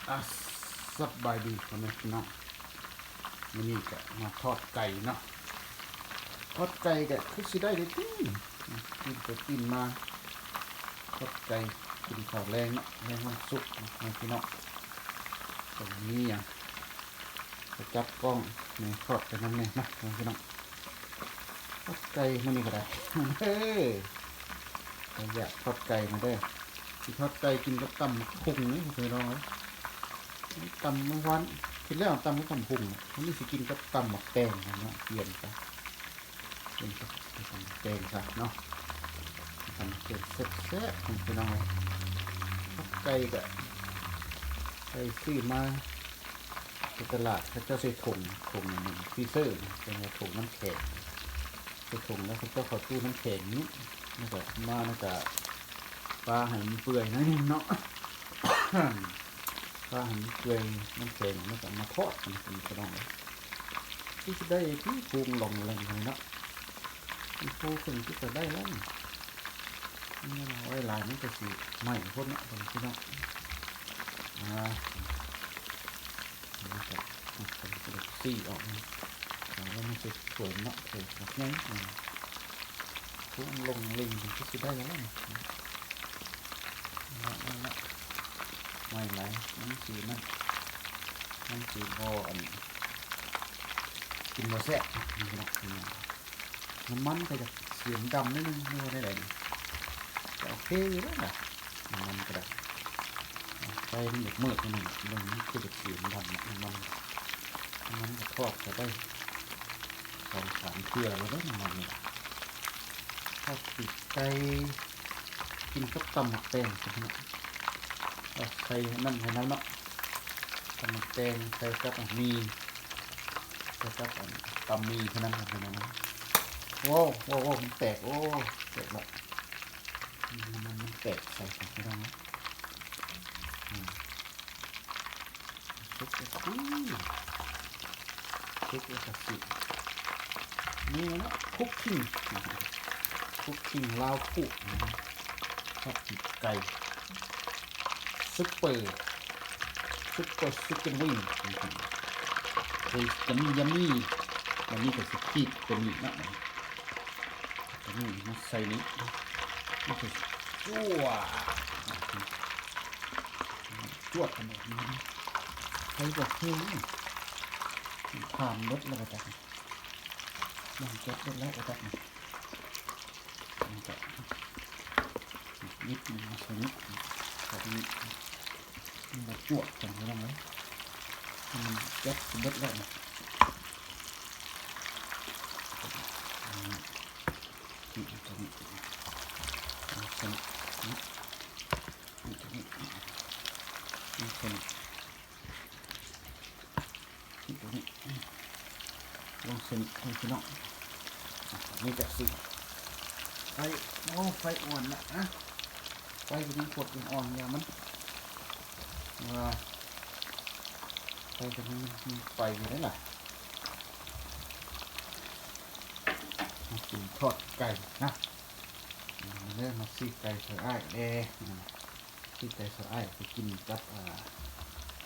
ອ່າ ສະບາຍດີພໍ່ແມ່ພີ່ນ້ອງ ມື້ນີ້ກະມາທອດໄກ່ເນາະ ທອດໄກ່ກະຄືຊິໄດ້ເດ້ຕິ ປີ້ນໄປປີ້ນມາ ທອດໄກ່ກິນເຂົ້າແລງເນາະ ແລງວັນສຸກເນາະພີ່ນ້ອງ ຕ້ອງມີຫຍັງ ໄປຈັບກ້ອງແດ່ ທອດໄປນຳແດ່ເນາະພີ່ນ້ອງ. ທອດໄກ່ມື້ນີ້ກະໄດ້ ເອີ ໃຜຢາກທອດໄກ່ມາເດີ ຊິທອດໄກ່ກິນກັບຕຳບັກຫຸ່ງນີ້ພີ່ນ້ອງເອີຍ ຕຳມື້ວານ ຄິດແລ້ວຕຳກັບຕຳບັກຫຸ່ງ ມື້ນີ້ຊິກິນກັບຕຳບັກແຕງເນາະ ປ່ຽນໄປ ປ່ຽນໄປຕຳບັກແຕງຊະເນາະ ຕຳບັກແຕງແຊບໆ ພີ່ນ້ອງເອີຍ ທອດໄກ່ກະໄປຊື້ມາ ໄປຕະຫຼາດເຂົາເຈົ້າໃສ່ຖົງ ຖົງອັນນັ້ນ ຟຣີເຊີ ເປັນວ່າຖົງນ້ຳແຂງ ໃສ່ຖົງແລ້ວເຂົາເຈົ້າເຂົ້າຕູ້ນ້ຳແຂງນີ້ ແລ້ວກະມາແລ້ວກະປາໃຫ້ມັນເປື່ອຍໜ້ອຍໜຶ່ງເນາະ ປາໃຫ້ມັນເປື່ອຍນ້ຳແຂງ ແລ້ວກະເອົາມາທອດ ພີ່ນ້ອງເອີຍ ຄືຊິໄດ້ທີ່ພຸງລ່ອງແລ່ງເນາະ ມັນຟູຂຶ້ນຄືຈະໄດ້ແລ້ວນີ້ ມັນໄວ້ຫຼາຍມັນກະຊິໄໝ້ໂພດເນາະ ພີ່ນ້ອງ ອ່າ ນີ້ກະ ກະຊິຊີ້ອອກ ແລ້ວມັນຊິຖ້ວຍເນາະ ຖ້ວຍບັກໃຫຍ່ ອືມ ພຸງລົງເລັງ ມັນຄືຊິໄດ້ແລ້ວນີ້ ນັ້ນລະ ໄໝ້ຫຼາຍ ມັນຊິນັ້ນ ມັນຊິບໍ່ ອັນ ກິນບໍ່ແຊບ ນີ້ເນາະ ອືມ. ນ້ຳມັນກະຢາກສີດຳໜ້ອຍໜຶ່ງ ຫຼືວ່າແນວໃດນີ້ ກະໂອເຄຢູ່ເດ້ລະ ນ້ຳມັນກະໄດ້ ໄຟມັນຢາກມືດໜ້ອຍໜຶ່ງ ເບິ່ງມັນຄືຈະສີດຳ ນ້ຳມັນ ນ້ຳມັນກະທອດກະໄດ້ສອງສາມເທື່ອແລ້ວເດ້ ນ້ຳມັນນີ້ ທອດປີກໄກ່ ກິນກັບຕຳບັກແຕງ ເອົາໃສ່ນັ້ນໃຫ້ນຳເນາະ ຕຳບັກແຕງໃສ່ກັບໝີ່ ໃສ່ກັບອັນຕຳໝີ່ເທົ່ານັ້ນ ໂອ້ ໂອ້ ໂອ້ ມັນແຕກ ໂອ້ ແຕກລະ ມັນ ມັນແຕກໃສ່ ພີ່ນ້ອງເອີຍ ອືມ ສຸກແລ້ວ ສຸກແລ້ວກະຊິ ນີ້ເນາະ ຄຸກຄິງ ຄຸກຄິງລາວຄຸກ ທອດປີກໄກ່ ຊຸບເປີ ຊຸບເປີຊິກເກັນວິງ ເອີຍ ຢຳມີ ຢຳມີ ອັນນີ້ກະຊິປີກໂຕນີ້ເນາະ ໂຕນີ້ມາໃສ່ນີ້ ມັນກະຈວດ ຈວດຂະໜາດນີ້ ໃຜບໍ່ຮູ້ ຜ່ານເບິດແລ້ວກະຈັກ ມັນຈັກເບິດແລ້ວກະຈັກ ມັນກະນິດໜຶ່ງ ໃສ່ນິດ ໃສ່ນິດ ມັນບໍ່ຈວດກັນ ພີ່ນ້ອງເອີຍ ມັນຈັກເບິດແລ້ວນີ້ ນີ້ ຕົວນີ້ ຕົວນີ້ ນີ້ ຕົວນີ້ ຕົວນີ້ ຕົວນີ້ ລົງເສັ້ນໃຫ້ພີ່ນ້ອງ ນີ້ກະຊິ ໄຟ ໂອ້ ໄຟອ່ອນລະ ອະ ໄຟກະຍັງປົດຍັງອ່ອນ ຢ່າມັນ ວ່າ ໄຟກະຍັງໄປຢູ່ເດ້ລະ ມາກິນທອດໄກ່ນະ ມາເດີ ມາຊີ້ໄກ່ຊ່ອຍອ້າຍແດ່ ຊີ້ໄກ່ຊ່ອຍອ້າຍໄປກິນກັບ ອ່າ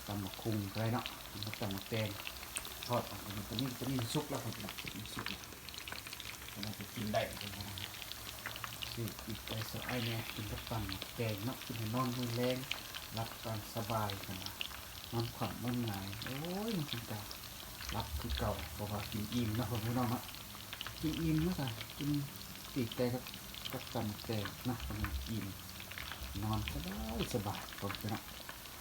ຕຳບັກຫຸ່ງກະໄດ້ເນາະ ກິນກັບຕຳບັກແຕງ ທອດ ອັນນີ້ ໂຕນີ້ ໂຕນີ້ສຸກແລ້ວ ສຸກແລ້ວ ກະໜ້າຈະກິນໄດ້ ຊີ້ປີກໄກ່ຊ່ອຍອ້າຍແດ່ ກິນກັບຕຳບັກແຕງເນາະ ກິນໃຫ້ນອນມື້ແລງ ຫຼັບຕາສະບາຍ ເພິ່ນວ່າ ນອນຂວ້ຳນອນຫງາຍ ໂອ້ຍ ມັນກະຫຼັບຄືເກົ່າ ເພາະວ່າກິນອີ່ມເນາະ ພໍ່ແມ່ພີ່ນ້ອງເນາະ ກິນອີ່ມເນາະ ກະກິນປີກໄກ່ກັບ ກັບຕຳແຕງເນາະ ກະອີ່ມ ນອນສະບາຍ ສະບາຍ ພໍ່ແມ່ພີ່ນ້ອງ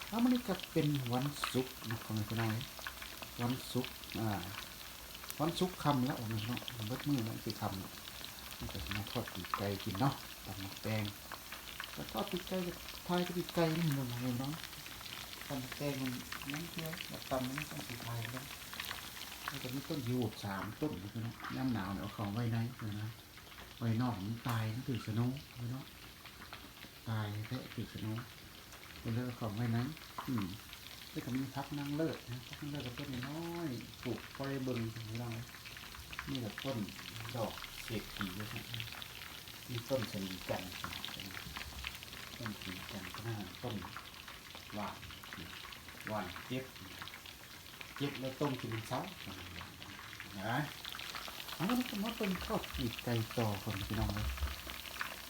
ເອົາ ມື້ນີ້ກະເປັນວັນສຸກເນາະ ພໍ່ແມ່ພີ່ນ້ອງ ວັນສຸກ ອ່າ ວັນສຸກຄ່ຳແລ້ວ ພໍ່ແມ່ພີ່ນ້ອງ ເບິດມື້ແລ້ວ ຊິຄ່ຳແລ້ວ ນີ້ກະຊິມາທອດປີກໄກ່ກິນເນາະ ຕຳໝາກແຕງ ກະທອດປີກໄກ່ ຖ່າຍແຕ່ປີກໄກ່ນີ້ ພໍ່ແມ່ພີ່ນ້ອງ ຕຳໝາກແຕງມັນຍັງເທື່ອ ແລ້ວຕຳມັນຕ້ອງຊິຖ່າຍແລ້ວ ແລ້ວກະມີຕົ້ນຮີບສາມຕົ້ນ ພີ່ນ້ອງ ຍາມໜາວນີ້ເອົາເຂົ້າໄວ້ໃນ ເພິ່ນວ່າ ໄວ້ນອກມັນຕາຍ ມັນຖືກສະໂນ ພີ່ນ້ອງ ຕາຍແທ້ ຖືກສະໂນ ເພິ່ນເລີຍເອົາເຂົ້າໄວ້ໃນ ອືມ ແລ້ວກະມີຜັກນາງເລີດນະ ຜັກນາງເລີດກະຕົ້ນນ້ອຍໆ ປູກໄວ້ເບິ່ງ ພີ່ນ້ອງເອີຍ ນີ້ກະຕົ້ນດອກເສດຖີວ່າຊັ້ນ ມີຕົ້ນສະຫຼີຈັນ ຕົ້ນສະຫຼີຈັນ ຕົ້ນຫວານ ແລ້ວກະ ກ່ອນເຈັບ ເຈັບແລ້ວຕົ້ມກິນເຊົ້ານະ. ເອົາ ມາເບິ່ງທອດປີກໄກ່ຕໍ່ກ່ອນພີ່ນ້ອງເອີຍ.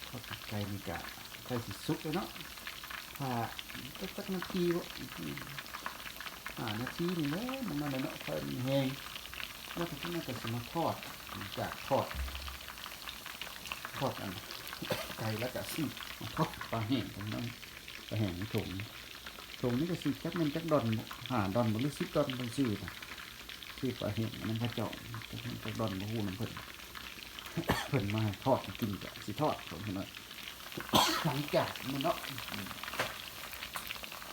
ທອດປີກໄກ່ນີ້ກະໃກ້ຊິສຸກແລ້ວເນາະ. ຖ້າຈັກນາທີບໍ່ ຫ້ານາທີນີ້ແຫຼະ ປະມານນັ້ນເນາະ ໄຟມັນແຮງ. ແລ້ວກໍຈາກນັ້ນກໍຊິມາທອດ ຈາກທອດ ທອດອັນໄກ່ແລ້ວກໍຊິມາທອດປາແຫ້ງກັນເນາະ. ປາແຫ້ງໃນຖົງ ຖົງນີ້ກໍຊິຈັກແມ່ນຈັກດອນ ຫ້າດອນບໍ່ ຫຼື ສິບດອນຊື່ໆນະ. ຊື້ປາແຫ້ງນຳເຂົາເຈົ້າ ຈັກແມ່ນຈັກດອນບໍ່ຮູ້ນຳເພິ່ນ ເພິ່ນມາໃຫ້ທອດໃຫ້ກິນກໍຊິທອດເພິ່ນເນາະ. ຫຼັງຈາກນັ້ນເນາະ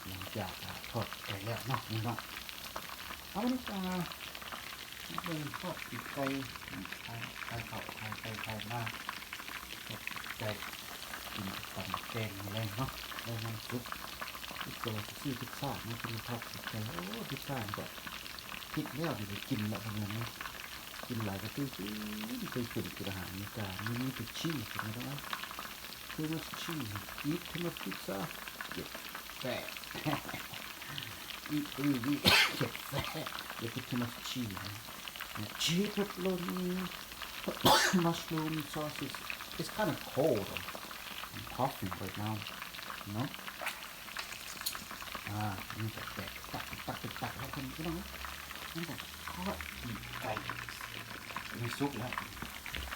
ຫຼັງຈາກທອດໄກ່ແລ້ວເນາະ ພີ່ນ້ອງ. ເອົາ ມາເບິ່ງທອດປີກໄກ່ ຂາຍເຂົ້າຂາຍໄກ່ຂາຍມາ ທອດປີກໄກ່ ກິນກັບຕຳແກງມື້ແລງເນາະ. ແລ້ວມັນສຸກ ພິດແຕ່ວ່າຊິຊື້ພິດຊາມາກິນ ທອດປີກໄກ່. ໂອ້ ພິດຊານີ້ກໍ ພິດແລ້ວນີ້ໄດ້ກິນແລ້ວ ປະມານນີ້. ກິນຫຼາຍກໍຕຸ້ຍຂຶ້ນ ຕຸ້ຍຂຶ້ນ ກິນອາຫານອາເມລິກາ ມີ ມີແຕ່ຊີສ ເຫັນບໍ່? Too much cheese. Eat too much pizza, get fat. Eat, eat, eat, get fat. You put too much cheese. Cheese, pepperoni, mushroom, sausage. It's kinda cold. I'm coughing right now, you know? ອາ ມັນກະແຕກຕັກ ຕັກ ຕັກ ຕັກ ແລ້ວ ພີ່ນ້ອງ. ມັນກະທອດປີກໄກ່ ອັນນີ້ສຸກແລ້ວ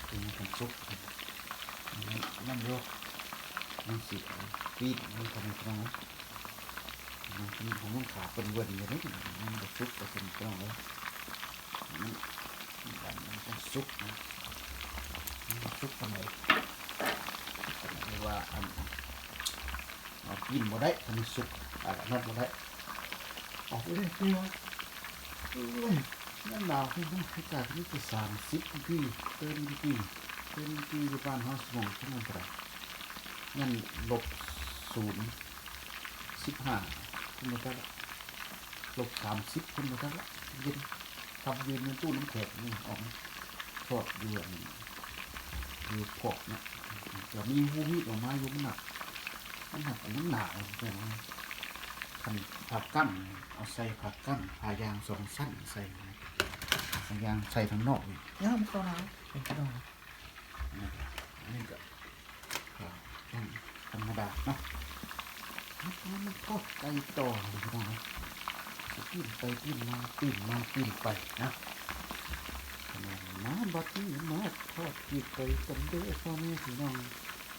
ອັນນີ້ມັນສຸກ ມັນ ມັນຢູ່ ມັນຊິປີ້ນ ມັນທຳໃຫ້ພີ່ນ້ອງ ມັນ ມັນຂາເປັນເວີນຢູ່ເດ້. ມັນບໍ່ສຸກ ພີ່ນ້ອງເອີຍ ມັນ ມັນຕ້ອງສຸກນະ ມັນສຸກປານໃດ ປານໃດວ່າ ອັນ ເອົາປີ້ນບໍ່ໄດ້ ຄັນມັນສຸກ ອາ ອັນນັ້ນບໍ່ໄດ້ ອອກບໍ່ໄດ້ເທື່ອ. ໂອ້ຍ ຍາມໜາວ ອາກາດມີແຕ່ສາມສິບດີກຣີ ເຕີດີກຣີ ເຕີດີກຣີ ຢູ່ບ້ານເຮົາ ສະໝອງເທົ່ານັ້ນກໍໄດ້. ຍາມລົບສູນ ສິບຫ້າ ພຸ້ນບໍ່ຈັກລະ ລົບສາມສິບພຸ້ນບໍ່ຈັກລະ ເຢັນ. ກັບຢືນຢູ່ຕູ້ນ້ຳແຂງນີ້ ອອກມາທອດຢູ່ ຢູ່ພອກເນາະ ກໍມີຮູມີດອອກມາຢູ່. ມັນໜັກ ມັນໜັກ ມັນໜາວ ແມ່ນບໍ່? ຄັນຜ້າກັ້ນ ເອົາໃສ່ຜ້າກັ້ນ ຜ້າຢາງສອງຊັ້ນໃສ່ ຜ້າຢາງໃສ່ທາງນອກນີ້ ຍາມກໍໜາວ ເປັນໄປໄດ້. ອັນນີ້ກໍ ທຳມະດາເນາະ. ມາ ມາທອດໄກ່ຕໍ່ ພີ່ນ້ອງເອີຍ ປີ້ນໄປປີ້ນມາ ປີ້ນມາປີ້ນໄປນະ. ມາບັດນີ້ມາທອດປີກໄກ່ກັນເດີ້ ພໍ່ແມ່ພີ່ນ້ອງ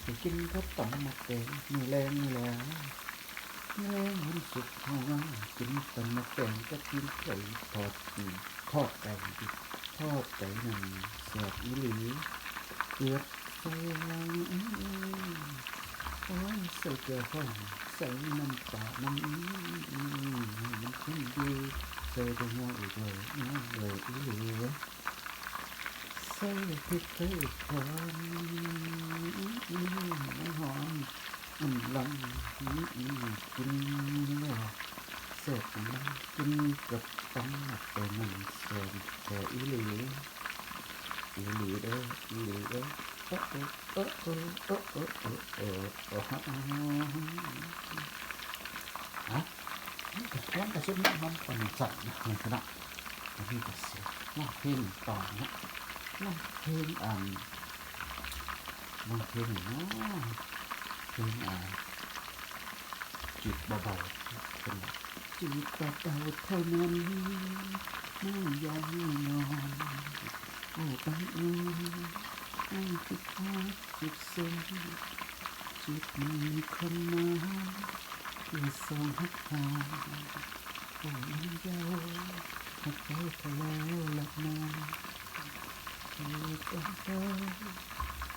ໄປກິນກັບຕຳໝາກແຕງມື້ແລງນີ້ແຫຼະ. ແລງວັນສຸກເຮົາມາກິນຕຳໝາກແຕງກັບປີ້ນໄກ່ ທອດປີກ ທອດໄກ່ ທອດໄກ່ນັ້ນແຊບອີ່ຫຼີ. ເກືອບໃສ່ຫຍັງ ໂອ້ຍ ໃສ່ແຈ່ວຂ້ອຍ ໃສ່ນ້ຳປານຳ ໃຫ້ມັນເຂັ້ມດີ ໃສ່ແຕ່ງວອີກດ້ວຍ ງວດ້ວຍອີ່ຫຼີ. ໃສ່ພິກໃສ່ຄວາມ ໃຫ້ມັນຫອມ ອືມ ລຳ ອືມ ກິນແລ້ວແຊບ ອືມ ກິນກັບຕຳໝາກແຕງນັ້ນແຊບແທ້ອີ່ຫຼີ ອີ່ຫຼີເດີ ອີ່ຫຼີເດີ. ໂອ ໂອ ໂອ ອາ ມັນກະ ມັນກະສຸດຍອດ ມັນປານຈັ່ງຊັ້ນນະ ເນາະ. ອັນນີ້ກໍຊິຮ້ອງເພງຕໍ່ເນາະ ຮ້ອງເພງ ອັນ ຮ້ອງເພງຫຍັງເນາະ ເພງ ອາ ຈີບເບົາໆ ເພິ່ນວ່າ ຈີບເບົາໆເທົ່ານັ້ນ ນ້ອງຢ່າໃຫ້ນອນ ໂອ້ ບັງເອີນ ອ້າຍຄິດຮອດ ເຈັບແສນ ຈິດມັນຄຳມາ ເພື່ອສອງຮັກເຮົາ ໂອ້ ນາງເຍົາ ຮັກເຈົ້າເທົ່າແລ້ວລະນາ ເຈົ້າ ເຈົ້າ ເຈົ້າ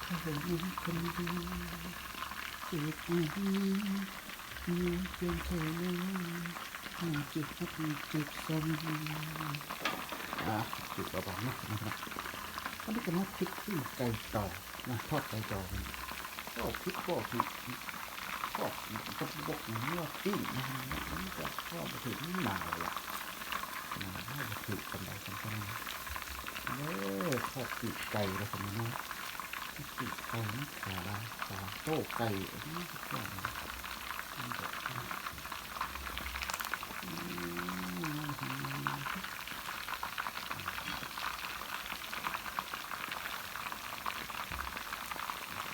ເທົ່ານັ້ນຄົນດີ ເກີດມານີ້ ມີພຽງເທົ່ານັ້ນ ເຮົາຈະຮັກ ຈະຊັງ ອ່າ ຖືກເອົາໄປເນາະ ເນາະ. ອັນນີ້ກໍມາພິດປີ້ງໄກ່ຕໍ່ນະ ທອດໄກ່ຕໍ່. ເວົ້າຜິດເວົ້າຖືກ ທອດກັບບົກ ເນື້ອປີ້ງນະ ມັນກໍເວົ້າບໍ່ຖືກ ມັນໜາວລະ ໜາວ ເວົ້າບໍ່ຖືກປານໃດ ເອີ ທອດປີກໄກ່ລະຊັ້ນເນາະ. ປີກໄກ່ ຂາ ຂາໂຕ້ໄກ່ ອັນນີ້ກໍ ອືມ ອືມ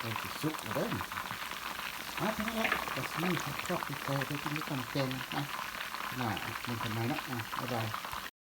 ໃກ້ຊິສຸກແລ້ວເດີ. ອ່າ ເທົ່ານັ້ນແຫຼະ ກໍຊິມີຄອບຄອບໃຈໄປກິນຢູ່ກາງແຈ້ງນະ. ໜ້າ ເບິ່ງກັນໃໝ່ເນາະ. ອ່າ ບາຍບາຍ.